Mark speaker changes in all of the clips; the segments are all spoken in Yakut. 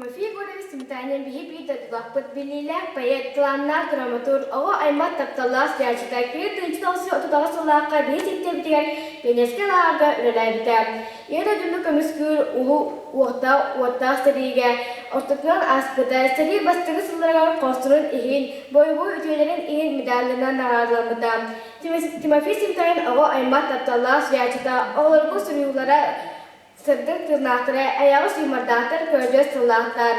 Speaker 1: Тимофей Егорович Сметанин биһи биир дойдулаахпыт, биллиилээх поэт, талааннаах драматург, оҕо аймах тапталлаах суруйааччыта, кини 1938 сыллаахха биһи ситтэрбитигэр Пионерскай лааҕырга үлэлээбитэ. Ийэ дойдуну көмүскүүр улуу уохтаах уоттаах сэриигэ ортотунан ааспыта, сэрии бастакы сылларыгар хорсунун иһин, бойобуой үтүөлэрин иһин медалларынан наҕараадаламмыта. Тимофей Сметанин оҕо аймах тапталлаах суруйааччыта, оҕолорго суруйуулара Сырдык тыыннаахтара, эйэҕэс юмордаахтар, көрдьүөс тыллаахтар.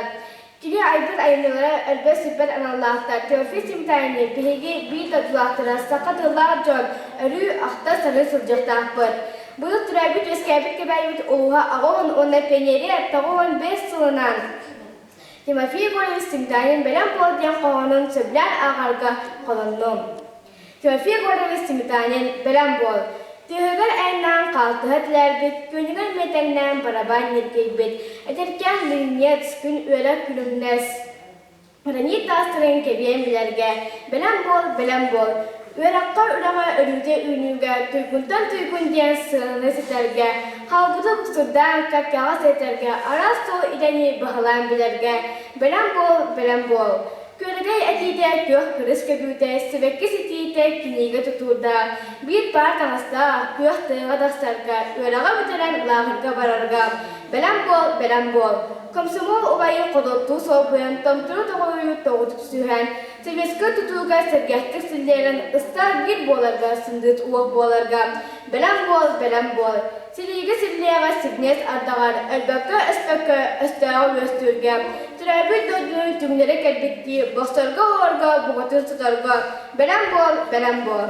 Speaker 1: Кини айбыт айымньылара өлбөт-сүппэт аналлаахтар. Теофил Симтайни биһиги биир дойдулаахтара, саха тыллаах дьон, өрүү ахта-саныы сылдьыахтаахпыт. Быйыл төрөөбүт-үөскээбит Кэбээйибит улууһа 80 уонна пионерия 95 сылынан Тимофей Егорович Симтанин «Бэлэм буол» диэн хоһоонун сөбүлээн ааҕарга холоннум. Тимофей Егорович Сметанин бэлэм буол! Тыаһыгар айаннаан хаалтыһа тилээрбит, күөнүгэр миэтэҥнээн барабаан ньиргийбит, эдэркээн лүҥньэц, күн үөрэ күлүмнэс, гранит таастарын кэбиэн билэргэ, бэлэм буол, бэлэм буол! Үөрэххэ, үлэҕэ өрүүтэ үүнүүгэ, туйгунтан туйгун диэн сыананы ситэргэ, хаалбыты буксурдаан кэккэҕэ ситэргэ, араас суол идэни баһылаан билэргэ, бэлэм буол, бэлэм буол! Күөрэгэй этиитэ, күөх кырыс көбүүтэ, сибэкки ситиитэ, кинигэ тутуурдаах, биир паар таҥастаах, күөх тыаҕа тахсарга, үөрэҕи бүтэрэн лааҕырга барарга. Бэлэм буол, бэлэм буол. Комсомол убайы ходоттуу солбуйан, томтору тоҕойу тоҕутук түсүһэн, советскай тутууга сэргэхтик силлиэрэн, ыстаал биир буоларга, сындыыт уох буоларга. Бэлэм буол, бэлэм буол. Силиигэ силлиэҕэ сибиниэс ардаҕар, өлбөккө-өспөккө өстөөҕү үөстүүргэ, төрөөбүт дойдуну түҥнэри кэлбиттии бохсорго-оһорго, бугатын соторго, бэлэм буол, бэлэм буол.